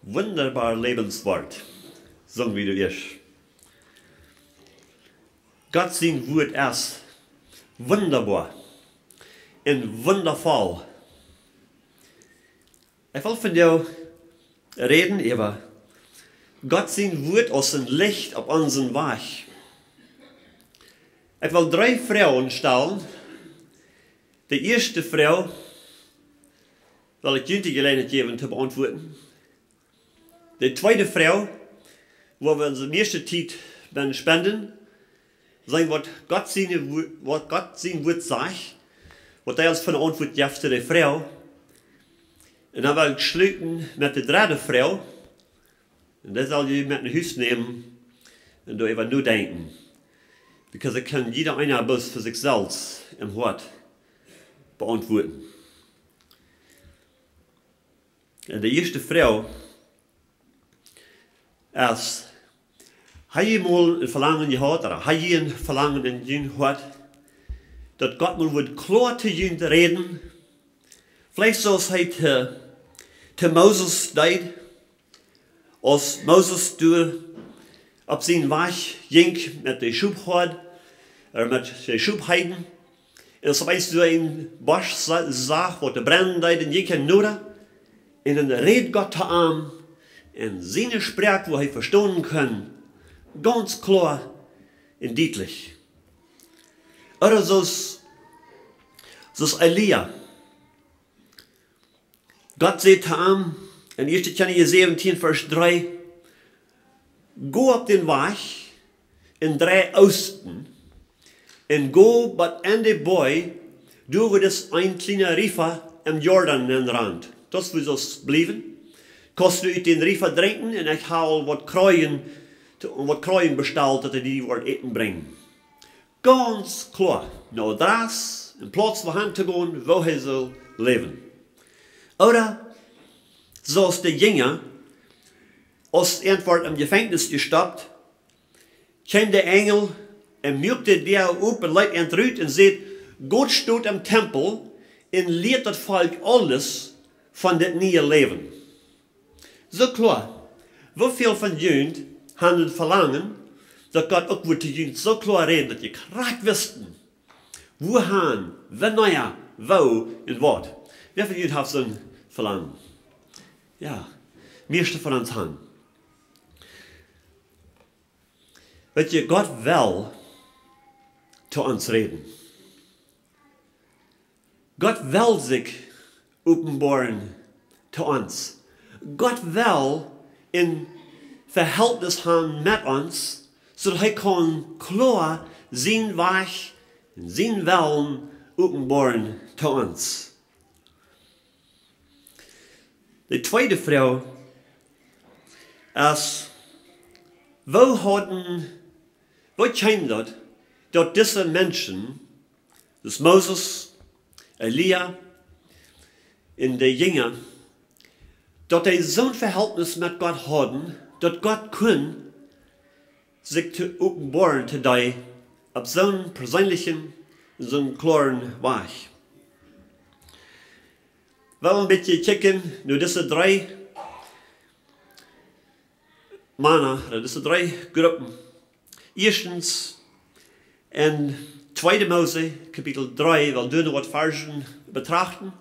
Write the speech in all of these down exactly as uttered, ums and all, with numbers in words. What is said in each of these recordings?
Wunderbar Lebenswort, sungen wie doa ieescht. Gott sien Wuat es wundaboa un wundavoll. Ekj well vondoag räden äwa Gott sien Wuat aus een Licht opp onsen Wajch. Ekj well dree Froagen stalen. De ieeschte Froag well ekj junt de Jeläajenheit jäwen to beauntwuaden. De tweede Froag, wua wie onse mieeschte Tiet bie spenden, sennen waut Gott sien Wu-, waut Gott sien Wuat sajcht, waut hee ons fa eene Auntwuat jeft to de Froag. Un dan well ekj schluten met de dredde Froag. Un dee sell jie met no Hus nämen un doa äwa nodenkjen. Because ekj kaun jieda eena bloos fa sikj selfst em Hoat beauntwuaden. Un de ieeschte Froag es, ha jie mol een Velangen jehaut, ooda ha jie een Velangen en jun Hoat, daut Gott mol wudd kloa to junt räden? Veleicht soo aus hee to, to Moses deed, aus Moses doa opp sienen Wajch jinkj met de Schophoad, ooda met de Schopheiden, un aus hee doa een Bosch sa-, sach, waut doa brennen deed, un jinkj hee noda, un dan räd Gott to am en siene Sproak, waut hee vestonen kunn, gaunz kloa un dietlich. Ooda soo aus, soo aus Elia. Gott säd to am en ieeschte Kjennichs säwentieen, Varsch dree: "Go opp dän Wajch un drei Oosten un go bat aun de Boaj, doa wua dis een kjliena Riefa em Jordan nenn rant." Daut es wua du saust bliewen. Kaust du ut dän Riefa drinkjen un ekj hab aul waut Kjreien, waut Kjreien bestalt, daut dee die woaren Äten brinjen. Gaunz kloa, ne Adress, een Plauz, wua han to gonen, wua hee saul läwen. Ooda, soo aus de Jinja, aus an wort em Jefenkjnis jestoppt, kjeem de Enjel un muak de Däa op un leet an rut un säd: "Gott steit em Tempel un lieet daut Volkj aules von dit niee Läwen." Soo kloa. Woo väl von junt han een Velangen, daut Gott uk wudd to junt soo kloa räden, daut jie krakjt wisten, wua han, wanea, woo un waut? Wäa von junt haft soon Velangen? Jo, mieeschte von ons han. Weetst, Gott well to ons räden. Gott well sikj openboaren to ons. Gott well een Vehältnis han met ons, soo daut hee kaun kloa sienen Wajch un sienen Wellen openboaren to ons. De tweede Froag es, woo hauden, woo kjeem daut, daut dise Menschen, daut Moses, Elia un de Jinja, daut dee soon Vehältnis met Gott hauden, daut Gott kunn sikj to openboaren to dee opp soon perseenlichen un soon kloaren Wajch? Well een bät kjikjen no dise dree Mana, ooda dise dree Gruppen. Ieeschtens, en tweede Mose, Kapitel dree, well wie doa waut Varzen betrachten.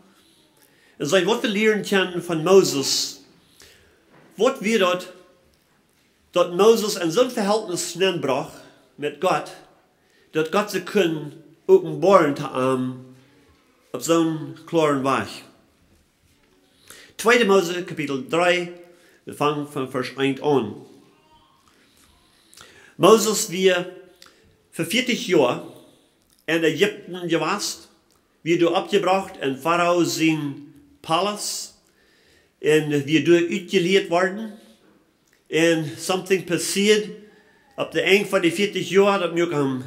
Un seenen, waut wie lieren kjennen von Moses, waut wia daut, daut Moses en soon Vehältnis nenbrocht met Gott, daut Gott sikj kunn openboaren to am opp soon kloaren Wajch. Tweede Mose, Kapitel dree, wie fangen von Varsch eent aun. Moses wia fa vieetich Joa en Ägipten jewast, wia doa oppjebrocht en Farao sien Palaus, un wia doa utjelieet worden. Un something passieed opp de Enj von de vieetich Joa, daut muak am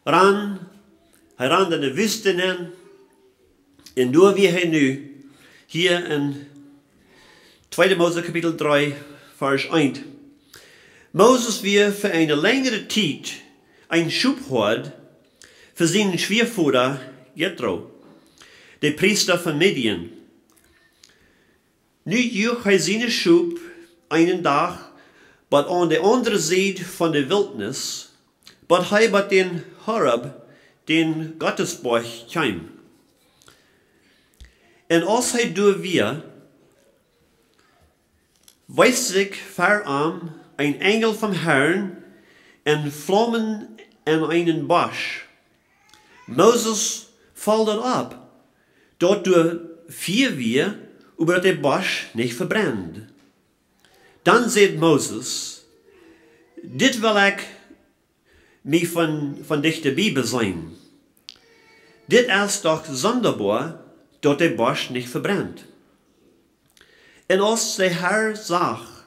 rannen. Hee rand en de Wüste nenn. Un doa wia hee nu, hia en tweede Mose Kapitel dree, Varsch eent. Moses wia fa eene lenjre Tiet een Schophoad fa sienen Schwiavoda Jetro, de Priesta von Midian. Nu juach hee siene Schop eenen Dach bat aun de aundre Sied von de Wiltnis, bat hee bat dän Horeb, dän Gottesboajch, kjeem. Un aus hee doa wia, wees sikj ver am een Enjel vom Herrn en Flaumen en eenen Bosch. Moses foll daut opp, daut doa Fia wia, oba daut de Bosch nich vebrend. Dan säd Moses: Dit well ekj mie von, von dichte bie beseenen. Dit es doch sondaboa, daut de Bosch nich vebrent. Un aus de Herr sach,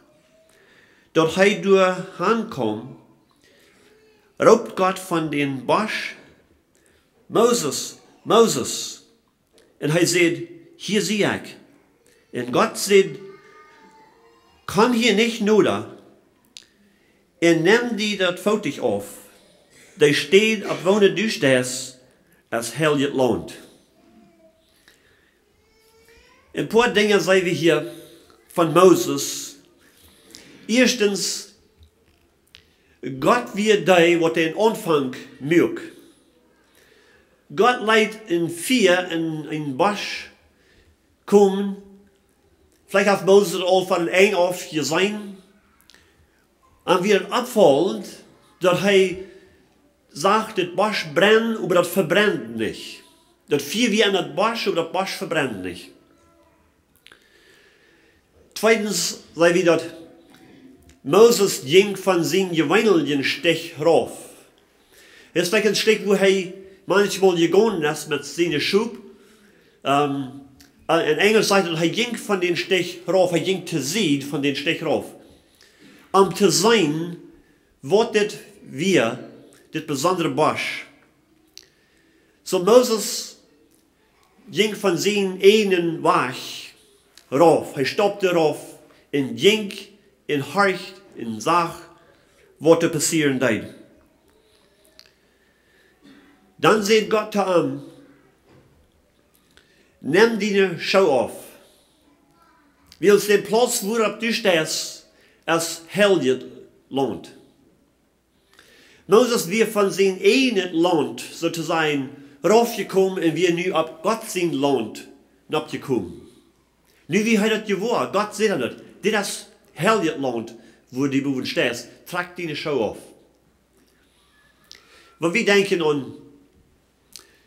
daut hee doa aunkaum, roopt Gott von dän Bosch: Moses, Moses! Un hee säd: Hia sie ekj. Un Gott säd: Komm hia nich noda, un nem die daut Footich auf. De Städ, opp woone du steist, es heiljet Launt. Een poa Dinja seene wie hia von Moses. Ieeschtens, Gott wia dee, waut dän Aunfank muak. Gott leet een Fia en een Bosch komen. Veleicht haft Moses aul von een Enj auf jeseenen. Un wia daut oppfaulent, daut hee sach daut Bosch brennen, oba daut vebrend nich. Daut Fia wia en daut Bosch, oba daut Bosch vebrend nich. Tweedens seene wie, daut Moses jinkj von sien jeweeneljen Stich rauf. Daut es veleicht een Stich, wua hee maunchmol jegonen es met siene Schop. Ähm, äh, en Enjlisch sajcht daut, hee jinkj von dän Stich rauf, hee jinkj to Sied von dän Stich rauf, om to seenen, waut dit wia, dit besondre Bosch. Soo Moses jinkj von sienen eejnen Wajch rauf. Hee staupt rauf un jinkj un horcht un sach, waut doa passieren deed. Dan säd Gott to am: Nem diene Schoo auf, wiels de Plauz, wua opp du steist, es heiljet Launt. Moses wia von sien eejnet Launt, soo to sajen, raufjekomen un wia nu opp Gott sien Launt noppjekomen. Nu wia hee daut jewoa, Gott säd am daut: Dit es heiljet Launt, wua du bowen steist, trakj diene Schoo auf. Wan wie denkjen aun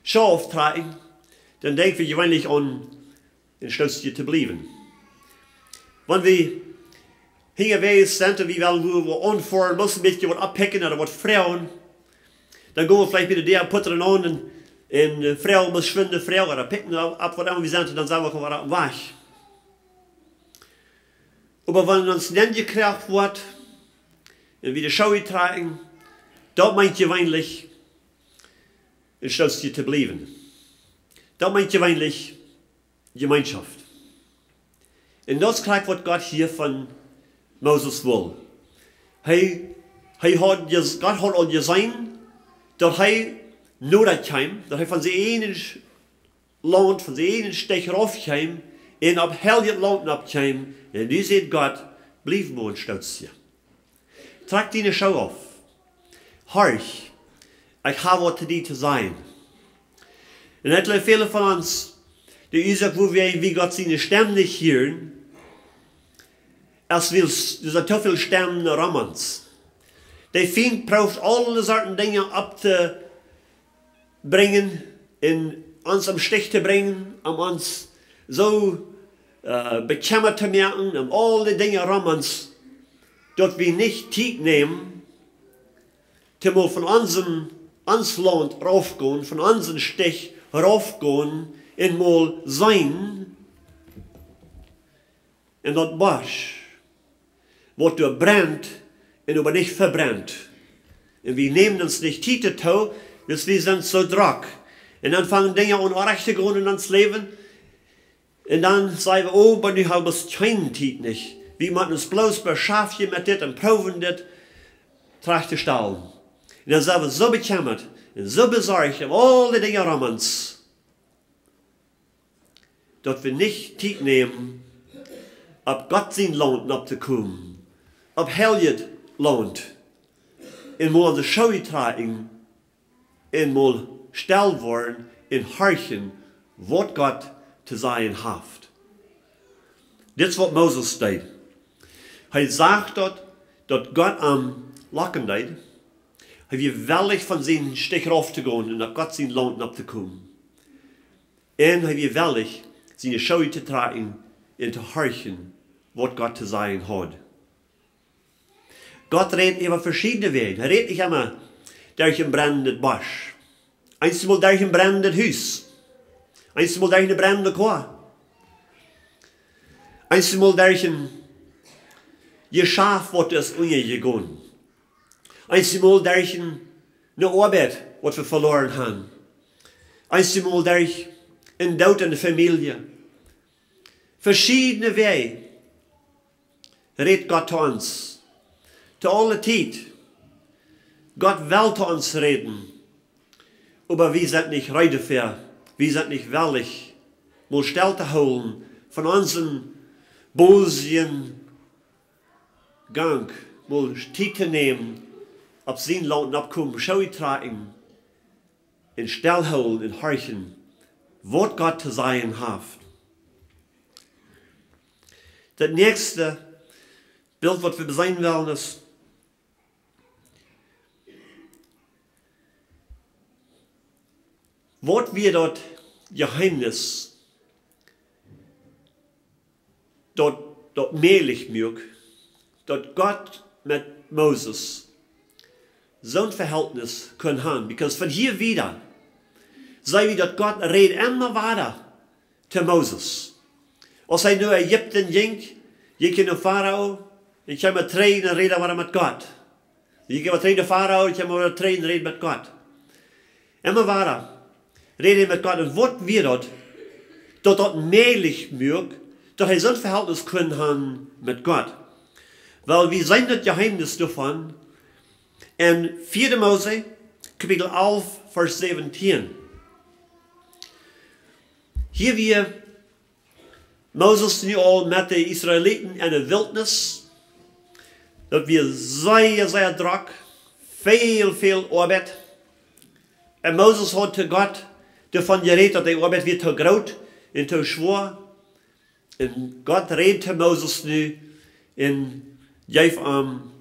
Schoo auftrakjen, dan denkj wie jeweenlich aun een Stootje to bliewen. Wan wie unjawäajes sent un wie wellen wua, wua aunfoaren, bloos een bät waut oppikjen ooda waut froagen, dan go wie veleicht bie de Däa, putten aun un, un, äh, froagen, bloos schwind de Froag ooda pikjen opp, waut emma wie sent, un dan sent wie uk aul wada oppem Wajch. Oba wan ons nenjekjräajen woat un wie de Schoo trakjen, daut meent jeweenlich een Stootje to bliewen. Daut meent jeweenlich Jemeenschoft. Un daut es krakjt waut Gott hia von Moses well. Hee, hee haud jes-, Gott haud aul jeseenen, daut hee noda kjeem, daut hee von sien eejnet Launt, von sien eejnen Stich raufkjeem un opp heiljet Launt noppkjeem. Un nu säd Gott: Bliew mau een Stootje. Trakj diene Schoo auf. Horch, ekj hab waut to die to sajen. Un ekj jleew, väle von ons, de Uasoak, wua wie, wie Gott siene Stemm nich hieren, es wiels doa sent too väl Stemmen rom ons. De Fient prooft aule Sorten Dinja opptobrinjen un ons em Stich to brinjen, om ons soo, äh, bekjemmat to moaken, om aul de Dinja rom ons, daut wie nich Tiet nämen, to mol von onsem, ons Launt raufgonen, von onsen Stich raufgonen un mol seenen en daut Bosch, waut doa brent un oba nich vebrent. Un wie nämen ons nich Tiet doatoo, wiels wie sent soo drock. Un dan fangen Dinja aun orrajcht to gonen en ons Läwen. Un dan saj wie: "Oh, oba nu hab wie kjeene Tiet nich. Wie motten ons bloos beschaftjen met dit un proowen dit trajcht to stalen." Un dan sent wie soo bekjemmat un soo besorcht om aul de Dinja rom ons, daut wie nich Tiet nämen opp Gott sien Launt nopp to komen, opp heiljet Launt, un mol onse Schoo trakjen, un mol stell woaren un horchen, waut Gott to sajen haft. Dit es waut Moses deed. Hee sach daut, daut Gott am locken deed. Hee wia wellich von sien Stich rauf to gonen un opp Gott sien Launt nopp to komen. Un hee wia wellich, siene Schoo to trakjen un to horchen, waut Gott to sajen haud. Gott rät äwa veschiedne Wäaj. Hee rät nich emma derch een brennendet Bosch. Eenjemol derch een brennendet Hus. Eenjemol derch eene brennende Koa. Eenjemol derch een Jeschaft, waut es unjajegonen. Eenjemol derch een, eene Oabeit, waut wie veloaren haben. Eenjemol derch een Doot enne Famielje. Veschiedne Wäaj rät Gott to ons. To aule Tiet. Gott well to ons räden. Oba wie sent nich reed doafäa. Wie sent nich wellich, mol stell to hoolen von onsen bosjen Gang, mol Tiet to nämen, opp sien Launt nopp komen, Schoo trakjen, un stell hoolen un horchen, waut Gott to sajen haft. Daut näakjste Bilt, waut wie seenen wellen, es, waut wia daut Jeheemnis, daut, daut mäajlich muak, daut Gott met Moses soon Vehältnis kunn haben. Because von hia wieda seenen wie, daut Gott räd emma wieda to Moses. Aus hee no Ägipten jinkj, jinkj hee no Farao, un kjeem hee trigj un räd wada met Gott. Jinkj hee trigj no Farao, kjeem hee wada trigj un räd met Gott. Emma wieda räd hee met Gott. Un waut wia daut, daut daut mäajlich muak, daut hee soon Vehältnis kunn haben met Gott? Well, wie seenen daut Jeheemnis doavon en vieede Mose, Kapitel alf, Varsch säwentieen. Hia wia Moses nu aul met de Israeliten enne Wiltnis. Daut wia sea, sea drock. Väl, väl Oabeit. Un Moses haud to Gott doavon jerät, daut de Oabeit wia too groot un too schwoa. Un Gott räd to Moses nu un jeef am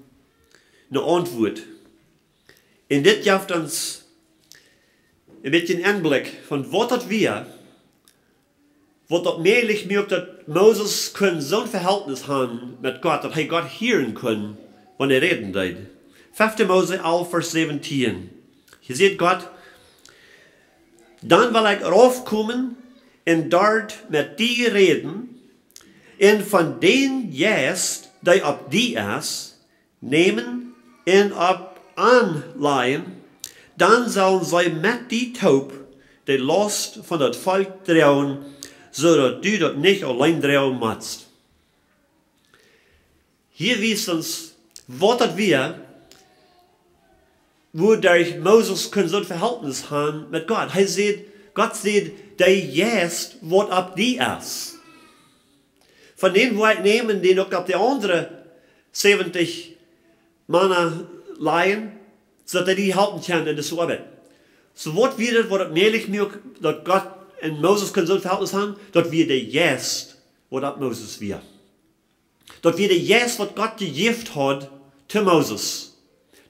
eene Auntwuat. Un dit jeft ons een bät een Enblikj von waut daut wia, waut daut mäajlich muak, daut Moses kunn soon Vehältnis haben met Gott, daut hee Gott hieren kunn, wan hee räden deed. Fefte Mose alf, Varsch säwentieen. Hia sajcht Gott: Dan well ekj raufkomen un doa met die räden, un von dän Jeist, dee opp die es, nämen un opp an lajen, dan sellen see met die toop de Laust von daut Volkj droagen, soo daut du daut nich auleen droagen motst. Hia wiest ons, waut daut wia, wuaderch Moses kunn soon Vehältnis haben met Gott. Hee säd, Gott säd: De Jeist, waut opp die es, von dän woa ekj nämen, dän uk opp de aundre säwentich Mana lajen, soo daut dee die halpen kjennen en dise Oabeit. Soo waut wia daut, waut daut mäajlich muak, daut Gott un Moses kunn soon Vehältnis haben, daut wia de Jeist, waut opp Moses wia. Daut wia de Jeist, waut Gott jejäft haud to Moses.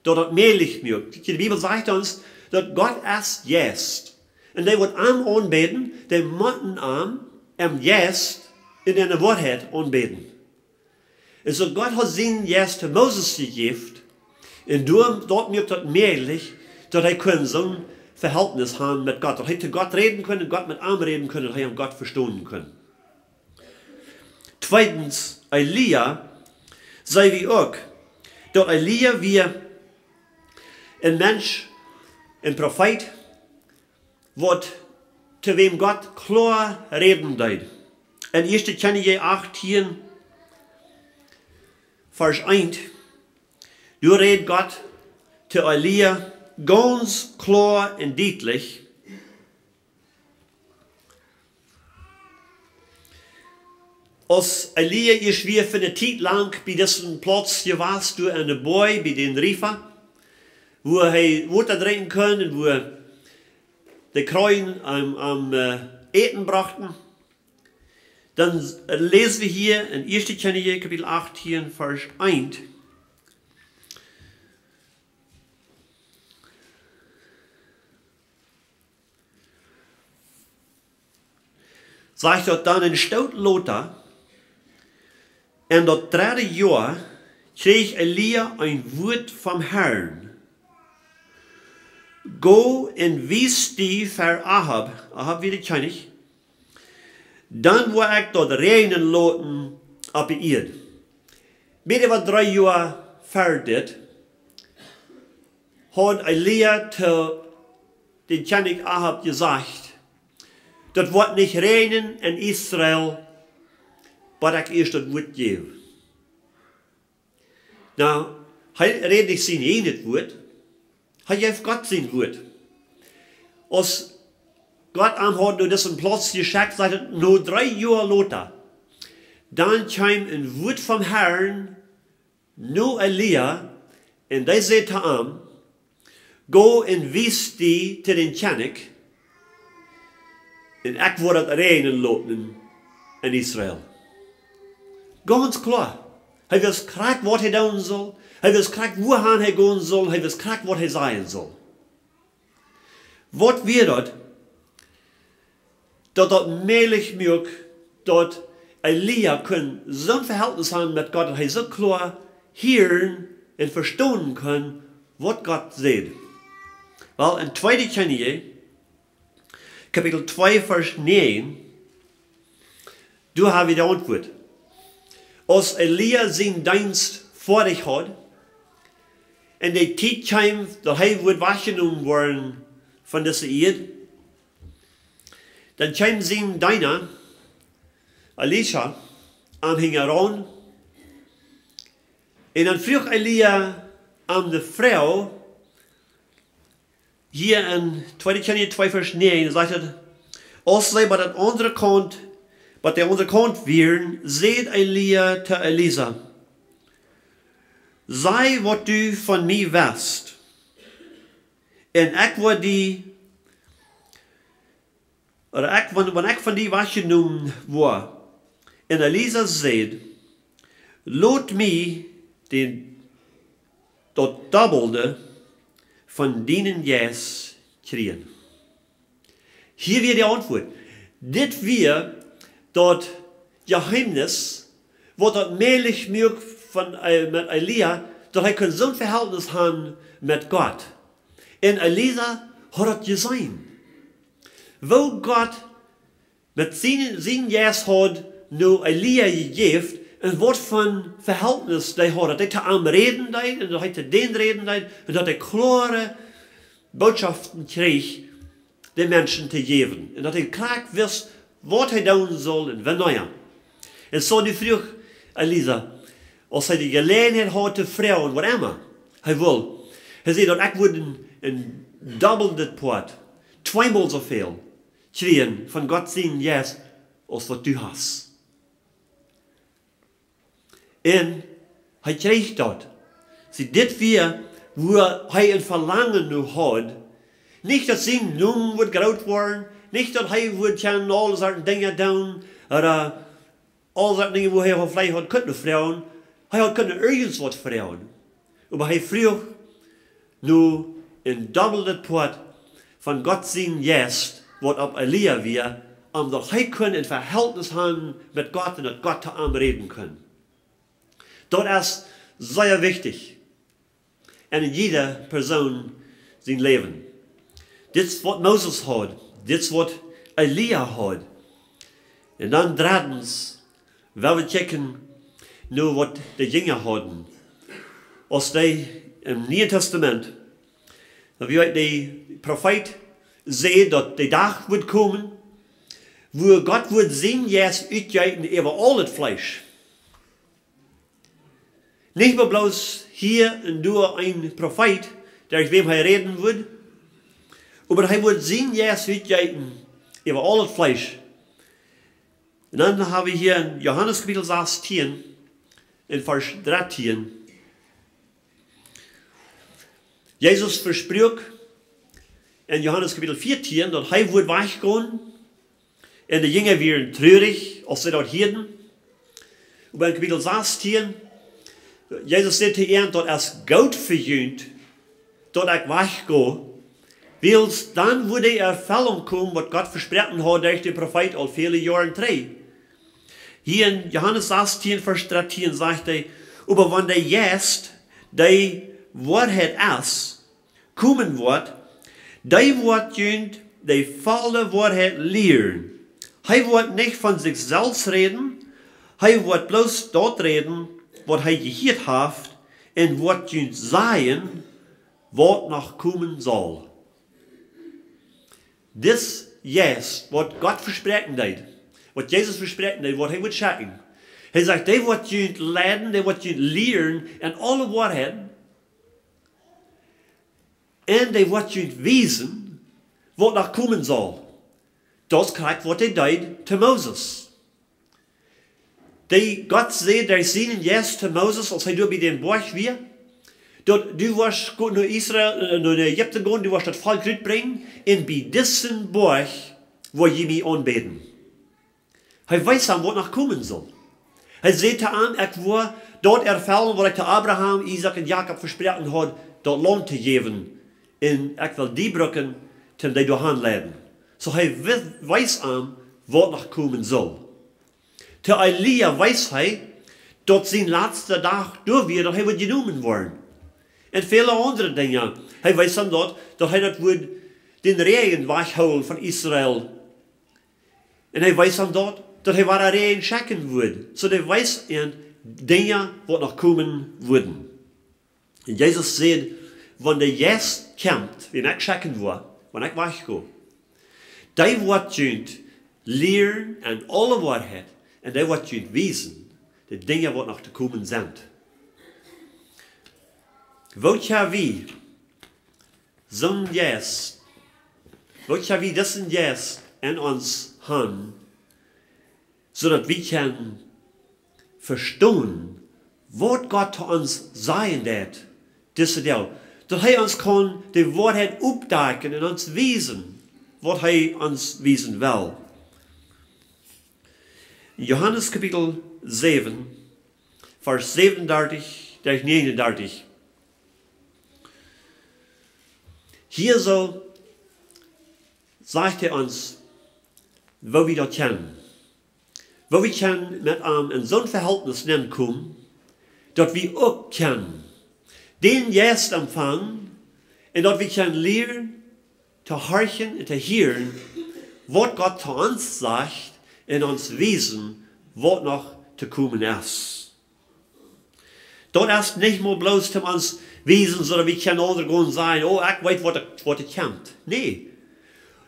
Daut daut mäajlich muak. De Bibel sajcht ons, daut Gott es Jeist. Un dee, waut am aunbäden, dee motten am em Jeist un enne Woarheit aunbäden. Un soo Gott haud sienen Jeist to Moses jejäft, un doa, daut muak daut mäajlich, daut hee kunn soon Vehältnis haben met Gott. Daut hee to Gott räden kunn un Gott met am räden kunn un hee am Gott vestonen kunn. Tweedens, Elia, seenen wie uk, daut Elia wia een Mensch, een Profeet, waut, to wäm Gott kloa räden deed. En Ieeschte Kjennichs achtieen, Varsch eent, doa räd Gott to Elia gaunz kloa un dietlich. Aus Elia ieescht wia fa eene Tiet lang bie disen Plauz jewast, doa aun de Boaj, bie dän Riefa, wua hee Wota drinkjen kunn un wua de Kjreien am, am, äh, Äten brochten, dan läsen wie hia en Ieeschte Kjennichs Kapitel achtieen, Varsch eent. Sajcht daut: Dan een Stoot lota, en daut dredde Joa, kjrieech Elia een Wuat vom Harn: Go un wies die ver Ahab, Ahab wia de Kjennich, dan woa ekj daut räajnen loten opp de Ieed. Met äwa dree Joa ver dit haud Elia to dän Kjennich Ahab jesajcht: Daut woat nich räajnen en Israel, bat ekj ieescht daut Wuat jäw. Nu, hee räd nich sien ieejnet Wuat, hee jeef Gott sien Wuat. Aus Gott am haud no disen Plauz jeschekjt, sajcht et, no dree Joa lota, dan kjeem een Wuat vom Harn no Elia, un dee säd to am: Go un wies die to dän Kjennich, un ekj woa daut räajnen loten en Israel. Gaunz kloa. Hee wist krakjt, waut hee doonen sull. Hee wist krakjt, wuahan hee gonen sull. Hee wist krakjt, waut hee sajen sull. Waut wia daut, daut daut mäajlich muak, daut Elia kunn soon Vehältnis han met Gott, daut hee soo kloa hieren un vestonen kunn, waut Gott säd? Well, en Tweede Kjennichs, Kapitel twee, Varsch näajen, doa ha wie de Auntwuat. Aus Elia sienen Deenst foadich haud, un de Tiet kjeem, daut hee wudd wajchjenomen woaren von dise Ieed, dan kjeem sien Deena, Elisha, am hinjaraun. Un dan fruach Elia am de Froag, hia en Tweede Kjennichs twee, Varsch näajen, sajcht et: Aus see bie daut aundre Kaunt, bie de aundre Kaunt wieren, säd Elia to Elisa: Saj, waut du von mie west, un ekj woa die, ooda ekj, wan, wan ekj von die wajchjenomen woa. Un Elisa säd: Lot mie dän, daut Dobbelde von dienen Jeist kjrieen. Hia wia de Auntwuat. Dit wia daut Jeheemnis, waut daut mäajlich muak von, äh, met Elia, daut hee kunn soon Vehältnis han met Gott. Un Elisa haud daut jeseenen, woo Gott met sienen, sienen Jeist haud no Elia jejäft, un waut fa een Vehältnis dee haud, daut hee to am räden deed un daut hee to dän räden deed un daut hee kloare Bootschoften kjrieech, de Menschen to jäwen. Un daut hee krakjt wist, waut hee doonen sull un wanea. Un soo nu fruach Elisa, aus hee de Jeläajenheit haud to froagen, waut emma hee wull. Hee säd daut: Ekj wudd een, een dobbeldet Poat, tweemol soo väl, kjrieen von Gott sienen Jeist aus waut du hast. Un hee kjrieech daut. See, dit wia, wua hee een Velangen no haud. Nich daut sien Nomen wudd groot woaren, nich daut hee wudd kjennen aule Sorten Dinja doonen, ooda aule Sorten Dinja, wua hee veleicht haud kunt froagen. Hee haud kunt irjent waut froagen. Oba hee fruach no een dobbeldet Poat von Gott sienen Jeist, waut opp Elia wia, om daut hee kunn een Vehältnis han met Gott un daut Gott to am räden kunn. Daut es sea wichtich en jieda Persoon sien Läwen. Dit es waut Moses haud, dit es waut Elia haud. Un dan dreddens, well wie kjikjen no waut de Jinja hauden. Aus dee em Nieen Tastament, dan wia de Profeet säd, daut de Dach wudd komen, wua Gott wudd sienen Jeist utjeeten äwa aul daut Fleesch. Nich mea bloos hia un doa een Profeet, derch wäm hee räden wudd, oba hee wudd sienen Jeist utjeeten äwa aul daut Fleesch. Un dan hab wie hia en Johanes Kapitel sastieen, en Varsch drettieen. Jesus vespruak en Johanes Kapitel vieetieen, daut hee wudd wajchgonen. Un de Jinja wieren trurich, aus see daut hieeden. Oba en Kapitel sastieen, Jesus säd to an: "Daut es goot fa junt, daut ekj wajchgo, wiels dan wudd de Erfellunk komen, waut Gott vesproaken haud derch dän Profeet aul väle Joaren trigj." Hia en Johanes sastieen, Varsch drettieen sajcht hee: "Oba wan de Jeist, dee Woarheit es, komen woat, dee woat junt de volle Woarheit lieren. Hee woat nich von sikj selfst räden, hee woat bloos daut räden, waut hee jehieet haft, un woat junt sajen, waut noch komen saul." Dis Jeist, waut Gott vespräakjen deed, waut Jesus vespräakjen deed, waut hee wudd schekjen. Hee sajcht: "Dee woat junt leiden, dee woat junt lieren en aule Woarheit. Un dee woat junt wiesen, waut noch komen saul." Daut es krakjt, waut hee deed to Moses. Dee Gott säd derch sienen Jeist to Moses, aus hee doa bie dän Boajch wia, daut: "Du woascht go-, no Israel, äh, no Ägipten gonen, du woascht daut Volkj rutbrinjen, un bie disen Boajch woa jie mie aunbäden." Hee wees am, waut noch komen sull. Hee säd to am: "Ekj woa daut erfellen, waut ekj to Abraham, Isaak un Jakob vesproaken haud, daut Launt to jäwen. Un ekj well die brucken, toom dee doahan leiden." Soo hee we-, wees am, waut noch komen sull. To Elia wees hee, daut sien latsta Dach doa wia, daut hee wudd jenomen woaren. Un väle aundre Dinja. Hee wees am daut, daut hee daut wudd, dän Räajen wajchhoolen von Israel. Un hee wees am daut, daut hee wada Räajen schekjen wudd. Soo hee wees an Dinja, waut noch komen wudden. Un Jesus säd: "Wan de Jeist kjemt, wäm ekj schekjen woa, wan ekj wajchgo, dee woat junt lieren en aule Woarheit, un dee woat junt wiesen de Dinja, waut noch to komen sent." Woo kjenn wie soon Jeist, woo kjenn wie disen Jeist en ons han, soo daut wie kjennen vestonen, waut Gott to ons sajen deit, dise Doag? Daut hee ons kaun de Woarheit oppdakjen un ons wiesen, waut hee ons wiesen well. Johanes Kapitel säwen, Varsch säwenundartich derch näajenundartich. Hia soo sajcht hee ons, woo wie daut kjennen. Woo wie kjennen met am en soon Vehältnis nenkomen, daut wie uk kjennen dän Jeist empfangen un daut wie kjennen lieren to horchen un to hieren, waut Gott to ons sajcht un ons wiesen, waut noch to komen es. Daut es nich mau bloos toom ons wiesen, soo daut wie kjennen aundre gonen sajen: "Oh, ekj weet, waut, waut kjemt." Nä.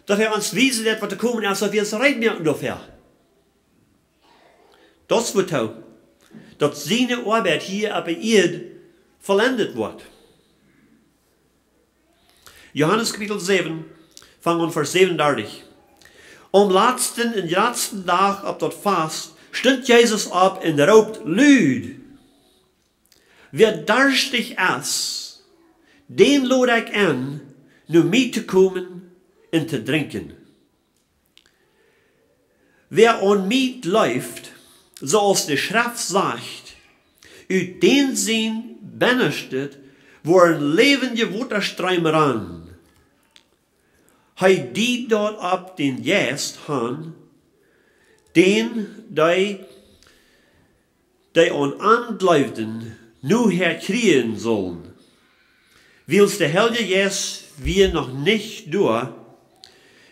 Daut hee ons wiesen deit, waut to komen es, daut wie ons reed moaken doafäa. Daut es wuatoo, daut siene Oabeit hia opp de Ieed vollendet woat. Johanes Kapitel säwen, fang aun Varsch säwenundartich. Aum latsten un jratsten Dach opp daut Fast stunt Jesus opp un roopt lud: "Wäa darschtich es, dän lod ekj en, no mie to komen un to drinkjen. Wäa aun mie jleeft, soo aus de Schreft sajcht, ut dän sien Bennastet woaren läwendje Wotastreem rannen." Hee deed daut opp dän Jeist han, dän dee, dee aun am jleewden, nohäa kjrieen sullen. Wiels de Heilje Jeist wia noch nich doa,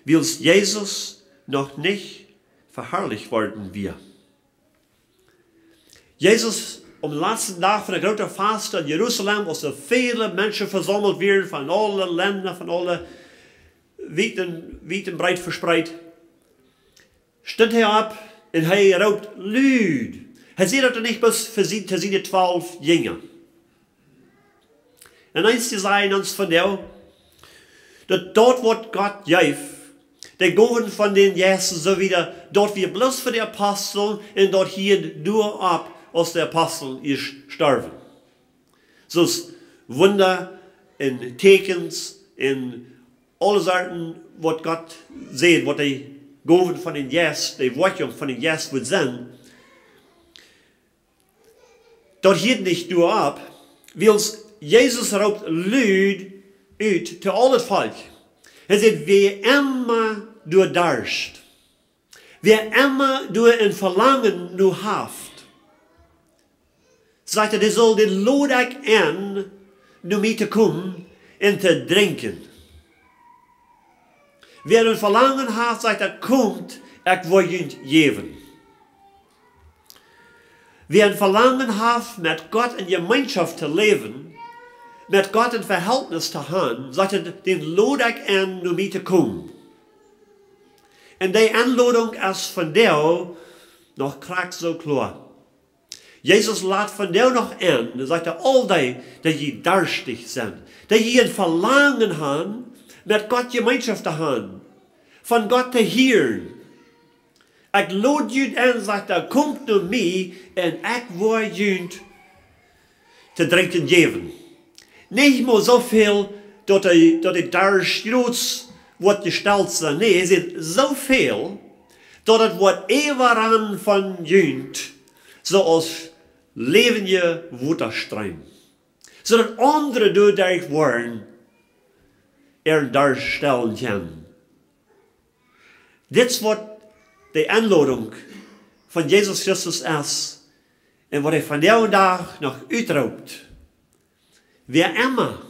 wiels Jesus noch nich veharlicht worden wia. Jesus, aum latsten Dach von de groote Fast en Jerusalem, aus doa väle Menschen vesaumelt wieren von aule Lenda, von aule wiet un, wiet un breet vespreet, stunt hee opp un hee roopt lud. Hee säd daut nich bloos fa siene, fa siene twalf Jinja. Un eent es ons vondoag, daut daut, waut Gott jeef, De Gowen von dän Jeist un soo wieda, daut wia bloos fa de Apostel un daut hieed doa opp, aus de Apostel ieescht storwen. Soo aus Wunda un Tieekjens un aule Sachen, waut Gott säd, waut de Gowen von dän Jeist, de Wirkjunk von dän Jeist wudd sennen. Daut hieed nich doa opp, wiels Jesus roopt lud ut to aul daut Volkj. Hee sajcht: Wäa emma doa darscht, wäa emma doa een Velangen no haft, sajcht hee, dee saul, dän lod ekj en, no mie to komen un to drinkjen. Wäa een Velangen haft, sajcht hee, komt, ekj woa junt jäwen. Wäa een Velangen haft, met Gott en Jemeenschoft to läwen, met Gott een Vehältnis to haben, sajcht hee, dän lod ekj en, no mie to komen. Un dee Enlodunk es vondoag noch krakjt soo kloa. Jesus lat vondoag noch en, hee sajcht: Aul dee, dee jie darschtich sent, dee jie een Velangen haben, met Gott Jemeenschoft to haben, von Gott to hieren, ekj lod junt en, sajcht hee, komt no mie un ekj woa junt to drinkjen jäwen. Nich mau soo väl, daut de, daut de Darscht jrod woat jestelt sennen. Nä, hee sajcht soo väl, daut et woat äwarannen von junt, soo aus läwendje Wota streemen. Soo daut aundre doaderch woaren äaren Darscht stellen kjennen. Dit es waut de Enlodunk von Jesus Christus es un waut hee vondoag dän Dach noch utroopt. Wäa emma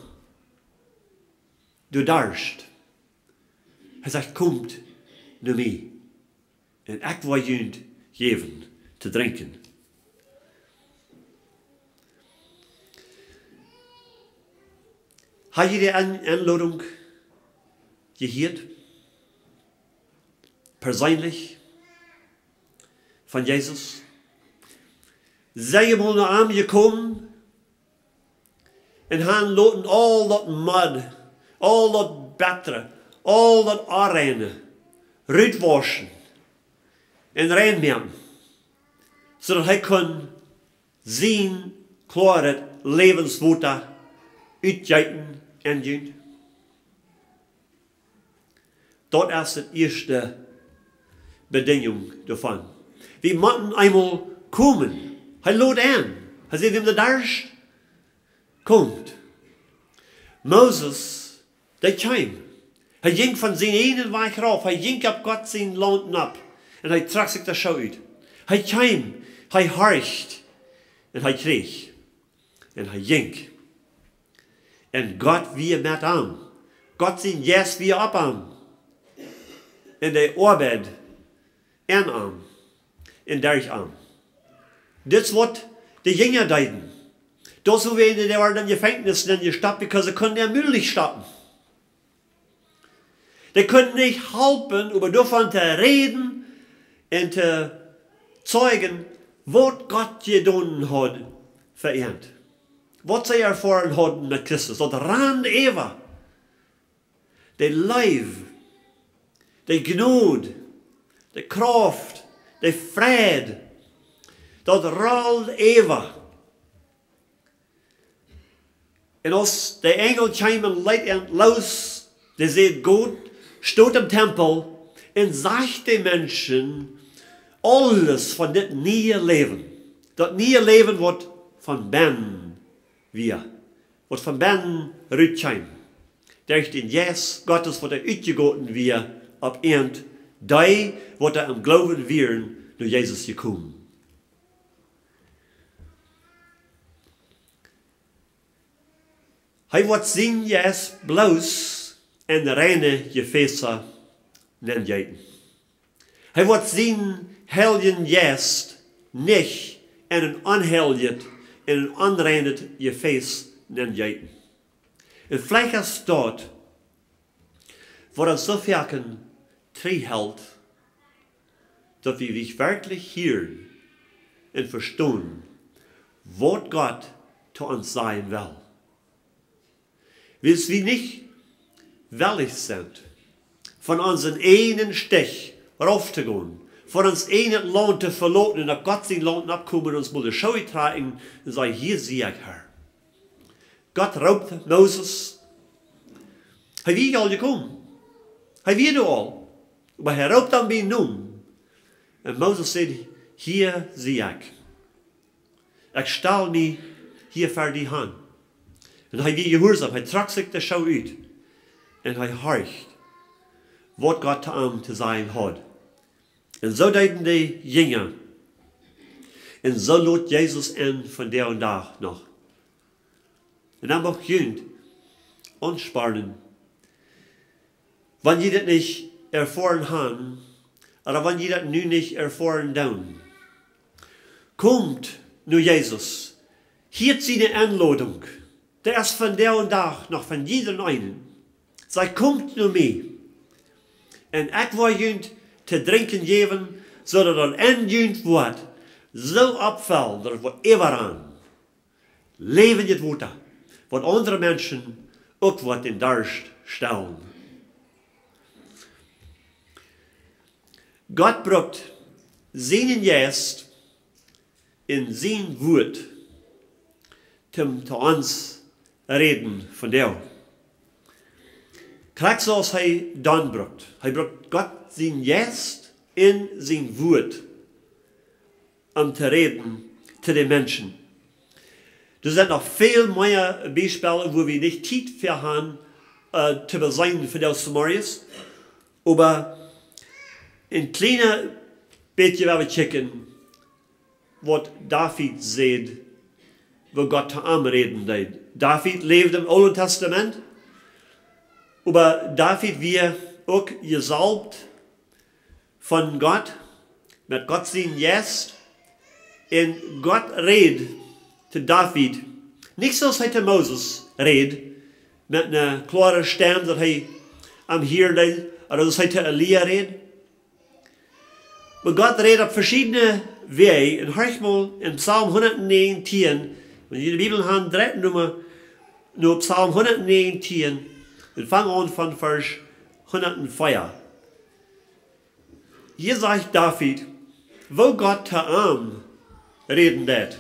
doa darscht, hee sajcht, komt no mie un ekj woa junt jäwen to drinkjen. Hab jie de En-, Enlodunk jehieet? Perseenlich von Jesus? Sent jie mol no am jekomen un han loten aul daut Mud, aul daut Bettre, aul daut Onreine rutwauschen un rein moaken, soo daut hee kunn sien kloaret Läwenswota utjeeten en junt? Daut es de ieeschte Bedinjunk doavon. Wie motten eemol komen. Hee lod en. Hee säd: Wäm doa darscht, komt. Moses, dee kjeem. Hee jinkj von sienen eenen Wajch rauf. Hee jinkj opp Gott sien Launt nopp. Un hee trock sikj de Schoo ut. Hee kjeem, hee horcht un hee kjrieech. Un hee jinkj. Un Gott wia met am. Gott sien Jeist wia opp am. Un dee oabeid en am un derch am. Dit es waut de Jinja deeden. Doawäajen worden dee em Jefenkjnis nenn jestoppt, because see kunnen dän Mul nich stoppen. Dee kunnen nich halpen, oba doavon to räden un to zeijen, waut Gott jedonen haud fa an. Waut see erfoaren hauden met Christus. Daut rand äwa. De Leew, de Jnod, de Krauft, de Fräd, daut rold äwa. Un aus de Enjel kjeem un leet an loos, dee säd: Got, stot em Tempel un sajcht de Menschen aules von dit niee Läwen. Daut niee Läwen, waut von bennen wia, waut von bennen rutkjeem. Derch dän Jeist Gottes, waut doa utjegoten wia opp an, dee, waut doa em Gloowen wieren, no Jesus jekomen. Hee woat sien Jeist bloos en reine Jefäsa nenn jeeten. Hee woat sien Heiljen Jeist nich en een onheiljet, en een onreinet Jefäs nenn jeeten. Un veleicht es daut, waut ons soo foaken trigj helt, daut wie werkjlich hieren un vestonen, waut Gott to ons sajen well. Wiels wie nich wellich sent, von onsen eejnen Stich rauf to gonen, von ons eejnet Launt to veloten un opp Gott sien Launt oppkomen un ons mol de Schoo trakjen un sajen: "Hia sie ekj, Herr." Gott roopt Moses. Hee wia aul jekomen. Hee wia doa aul. Oba hee roopt am bie Nomen. Un Moses säd: "Hia sie ekj. Ekj stal mie hia ver die han." Un hee wia jehuarsom, hee trock sikj de Schoo ut. Un hee horcht, waut Gott to am to sajen haud. Un soo deeden de Jinja. Un soo lot Jesus enn vondoag dän Dach noch. Un dan mucht junt aunspornen, wan jie daut nich erfoaren han, ooda wan jie daut nu nich erfoaren doonen. Komt no Jesus. Hia es siene Enlodunk. Dee es vondoag dän Dach noch fa jieda eenen. Sajcht: "Komt no mie. Un ekj woa junt to drinkjen jäwen, soo daut daut enn junt woat soo oppfellen, daut daut woat äwarannen." Läwendjet Wota, waut aundre Menschen uk woat dän Darscht stellen. Gott brukt sienen Jeist un sien Wuat, om to ons räden vondoag. Krakjt soo aus hee dan brukt. Hee brukt Gott sien Jeist un sien Wuat, om to räden to de Menschen. Doa sent noch väl mea Biespels, wua wie nich Tiet fa han, äh, to beseenen fa dise Morjes. Oba een kjlienet bät woa wie kjikjen, waut David säd, woo Gott to am räden deed. David läwd em Oolen Tastament, oba David wia uk jesaulft von Gott, met Gott sien Jeist. Un Gott räd to David, nich soo aus hee to Moses räd, met eene kloare Stemm, daut hee am hieren deed, ooda soo aus hee to Elia räd. Oba Gott räd opp veschiedne Wäaj. Un horcht mol en Psalm hundatnäajentieen, wan jie de Bibel han, dreit no, no Psalm hundatnäajentieen, un fang aun von Varsch hundatvier. Hia sajcht David, woo Gott to am räden deed.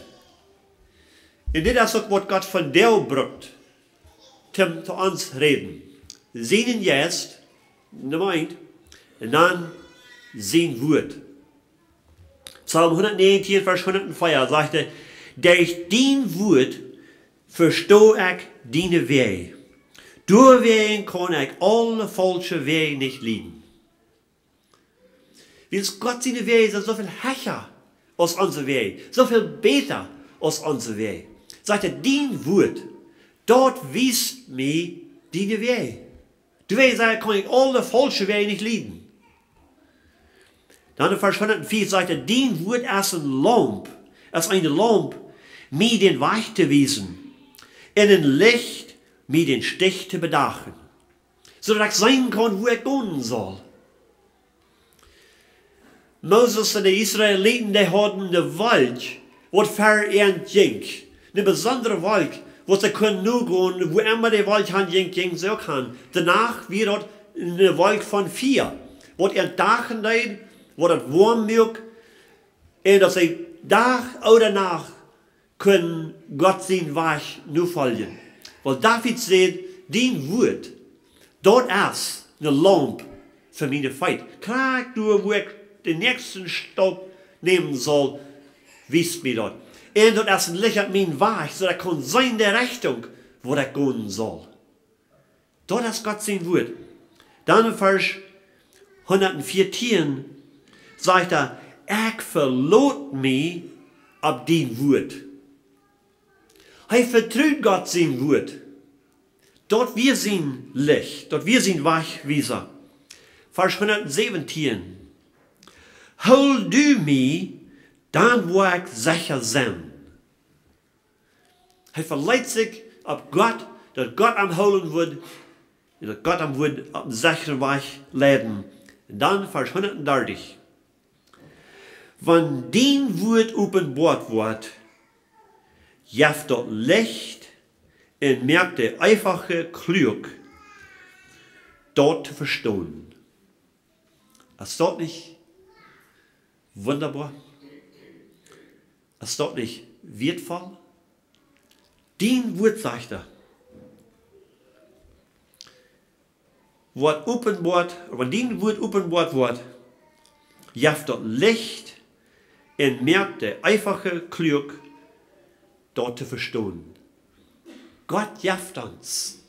Un dit es uk, waut Gott vondoag brukt, om to ons räden. Sienen Jeist, Numma eent, un dan sien Wuat. Psalm hundatnäajentieen, Varsch hundatvier sajcht hee: "Derch dien Wuat vesto ekj diene Wäaj. Doawäajen kaun ekj aule faulsche Wäaj nich lieden." Wiels Gott siene Wäaj sent soo väl hecha aus onse Wäaj, soo väl bäta aus onse Wäaj. Sajcht hee: "Dien Wuat, daut wiest mie diene Wäaj. Doawäajen, sajcht hee, kaun ekj aule faulsche Wäaj nich lieden." Dan en Varsch hundatvier sajcht hee: "Dien Wuat es eene Laump, es eene Laump, mie dän Wajch to wiesen, un een Licht, mie dän Stich to bedachen." Soo daut ekj seenen kaun, wua ekj gonen saul. Moses un de Israeliten, dee hauden eene Wolkj, waut ver an jinkj. Eene besondre Wolkj, waut see kunnen nogonen, wua emma de Wolkj han jinkj, jinjen see uk han. Doano wia daut eene Wolkj von Fia, waut an dachen deed, waut daut woam muak, un daut see Dach ooda Nacht kunnen Gott sienen Wajch nofoljen. Wiels David säd: "Dien Wuat, daut es eene Laump fa miene Feet. Krakjt doa, wua ekj dän näakjsten Stap nämen saul, wiest mie daut. Un daut es een Licht opp mienen Wajch, soo daut ekj kaun seenen de Rechtunk, wua ekj gonen saul." Daut es Gott sien Wuat. Dan en Varsch hundatviatieen sajcht hee: "Ekj velot mie opp dien Wuat." Hee vetrud Gott sien Wuat. Daut wia sien Licht, daut wia sien Wajchwiesa. Varsch hundatsäwentieen: "Hool du mie, dan woa ekj secha sennen." Hee veleet sikj opp Gott, daut Gott am hoolen wudd, un daut Gott am wudd opp een sechren Wajch leiden. Un dan Varsch hundatdartich: "Wan dien Wuat openboat woat, jeft daut Licht un moakt de Eefache kluak, daut to vestonen." Es daut nich wundaboa? Es daut nich wieetvoll? Dien Wuat, sajcht hee, woat openboa, wan dien Wuat openboa woat, jeft daut Licht un moakt de Eefache kluak, daut to vestonen. Gott jeft ons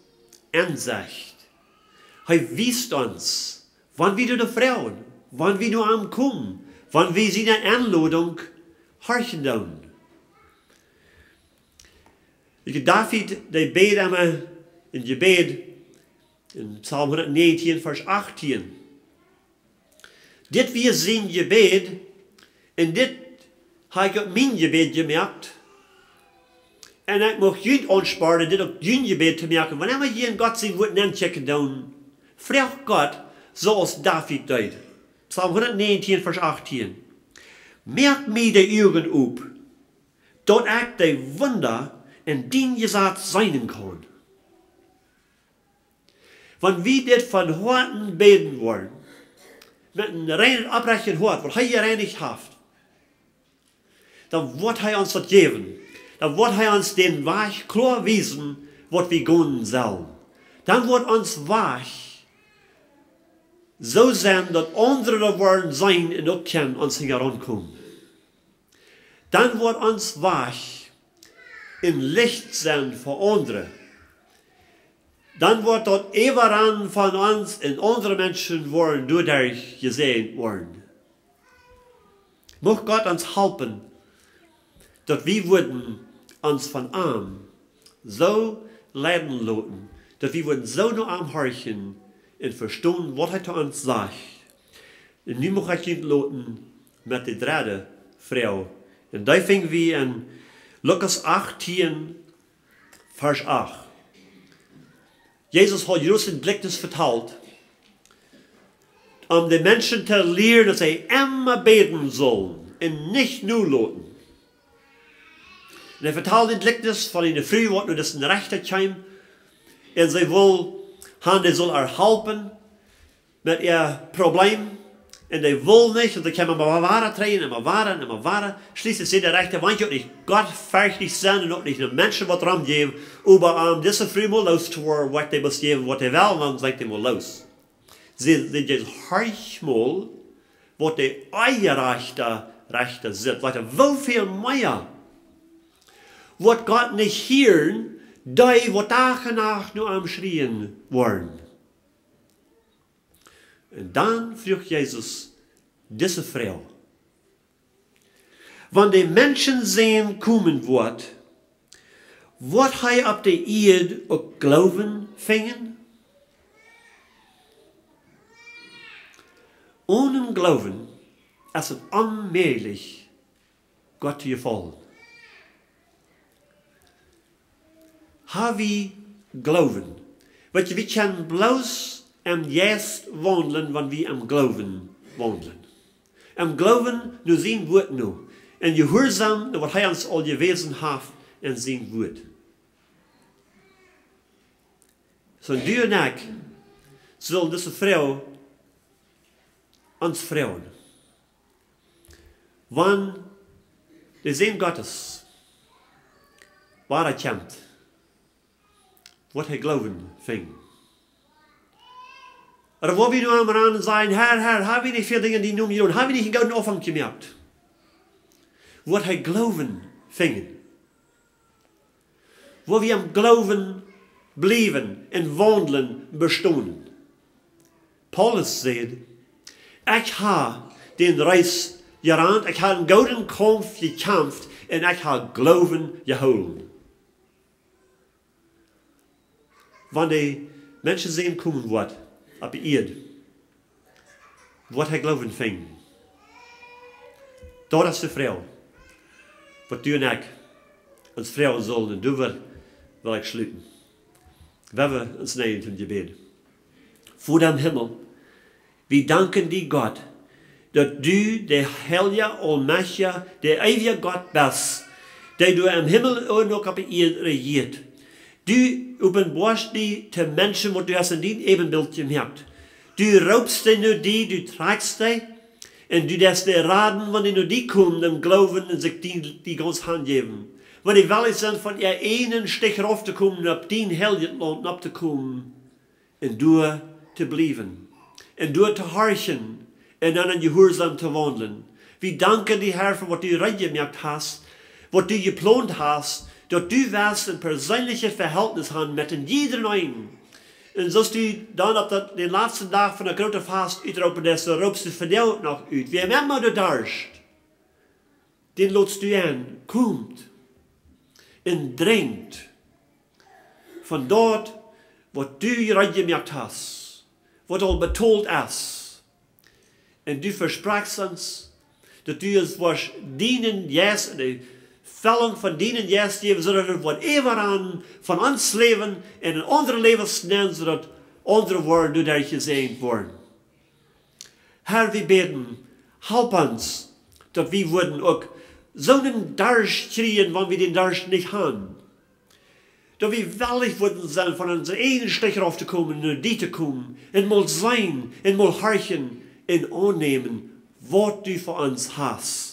Ensecht. Hee wiest ons, wan wie doa no froagen, wan wie no am komen, wan wie siene Enlodunk horchen doonen. David, dee bäd emma een Jebäd en Psalm hundatnäajentieen, Varsch achtieen. Dit wia sien Jebäd, un dit hab ekj uk mien Jebäd jemoakt. Un ekj mucht junt aunspornen, dit uk jun Jebäd to moaken. Wanea jie en Gott sien Wuat nenkjikjen doonen, froagt Gott, soo aus David deed. Psalm hundatnäajentieen, Varsch achtieen. Moak mie de Uagen op, daut ekj de Wunda en dien Jesaz seenen kaun. Wan wie dit von Hoaten bäden woaren, met een rein, oprechtet Hoat, waut hee jereinicht haft, dan woat hee ons daut jäwen. Dan woat hee ons dän Wajch kloa wiesen, waut wie gonen sellen. Dan woat ons Wajch soo sennen, daut aundre daut woaren seenen un uk kjennen ons hinjaraun komen. Dan woat ons Wajch een Licht sennen fa aundre. Dan woat daut äwaraun von ons un aundre Menschen woaren doaderch jesäajent woaren. Mucht Gott ons halpen, daut wie wudden ons von am soo leiden loten, daut wie wudden soo no am horchen un vestonen, waut hee to ons sajcht. Un nu mucht ekj junt loten met de dredde Froag. Un dee finj wie en Lukas achtieen, Varsch acht. Jesus haud Jesus een Jlikjnis vetalt, om de Menschen to lieren, daut see emma bäden sullen un nich noloten. Un hee vetald een Jlikjnis von eene Fru, waut no disen Rechta kjeem, un see wull han, dee sull äa halpen met äa Problem. Un dee wull nich, un see kjeem emma wada trigj, emma wada, emma wada. Schlieslich säd de Rechta: "Wan jie uk nich gottferchtich sent un uk nich de Menschen waut rom jäwen, oba om dise Fru mol loos to woaren, woa ekj dee bloos jäwen, waut dee well, un dan sie ekj dee mol loos." See, see, dee horcht mol, waut de onjerajchte Rechta sajcht. Weetst, woo väl mea woat Gott nich hieren, dee waut Dach un Nacht no am schrieen woaren? Un dan fruach Jesus dise Froag: "Wan de Menschensän komen woat, woat hee opp de Ieed uk Gloowen finjen?" Onen Gloowen es et onmäajlich, Gott to jefaulen. Ha wie Gloowen? Weetst, wie kjennen bloos em Jeist waundlen, wan wie em Gloowen waundlen. Em Gloowen no sien Wuat no. Un jehuarsom no waut hee ons aul jewäsen haft en sien Wuat. Soo, du un ekj sellen dise Froag ons froagen. Wan de Sän Gottes wada kjemt, woat hee Gloowen finjen? Ooda woa wie nu aum Enj sajen: "Herr, Herr, ha wie nich väl Dinja en dienen Nomen jedonen? Ha wie nich eenen gooden Aunfank jemoakt?" Woat hee Gloowen finjen? Woa wie em Gloowen bliewen un waundlen, bestonen? Paulus säd: "Ekj ha dän Race jerant, ekj ha eenen gooden Kaumf jekjamft un ekj ha Gloowen jehoolen." Wan de Menschensän komen woat opp de Ieed, woat hee Gloowen finjen? Daut es de Froag, waut du un ekj ons froagen sellen, un doawäajen well ekj schluten. Lot ons needjen toom Jebäd. Voda em Himmel, wie danken die, Gott, daut du de heilja, aulmajchtja, de eewja Gott best, dee du em Himmel un uk opp de Ieed rejieescht. Du openboascht die to Menschen, waut du hast en dien Äwenbilt jemoakt. Du roopst dee no die, du trakjst dee, un du deist dee raden, wan dee no die komen, em Gloowen un sikj die, die gaunz hanjäwen. Wan dee wellich sent, von äa eenen Stich rauf to komen un opp dien heiljet Launt nopp to komen, un doa to bliewen, un doa to horchen, un dan en Jehuarsaum to waundlen. Wie danken die, Herr, fa waut du reed jemoakt hast, waut du jeplont hast, daut du west een perseenlichet Vehältnis han met een jiedren eenen. Un soo aus du dan opp daut, dän latsten Dach von daut groote Fast utroopen deist, soo roopst du vondoag noch ut. Wäa emma doa darscht, dän lodst du en, komt un drinkjt von daut, waut du reed jemoakt hast, waut aul betolt es. Un du vesprakjst ons, daut du ons woascht dienen Jeist, de Fellunk von dienen Jeist jäwen, soo daut et woat äwaraun von ons Läwen en een aundret Läwen nenn, soo daut aundre woaren doaderch jesäajent woaren. Herr, wie bäden, help ons, daut wie wudden uk soonen Darscht kjrieen, wan wie dän Darscht nich han. Daut wie wellich wudden sennen, von onsen eenen Stich rauf to komen, no die to komen, un mol seenen, un mol horchen, un aunnämen, waut du fa ons hast.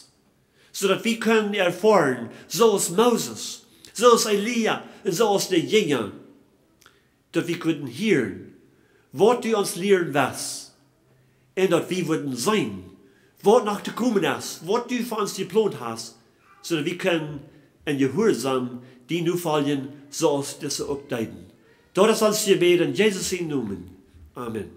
Soo daut wie kjennen erfoaren, soo aus Moses, soo aus Elia, un soo aus de Jinja, daut wie kjennen hieren, waut du ons lieren west, un daut wie wudden seenen, waut noch to komen es, waut du fa ons jeplont hast, soo daut wie kjennen en Jehuarsaum die nofoljen, soo aus dise uk deeden. Daut es ons Jebäd en Jesus sienen Nomen. Amen.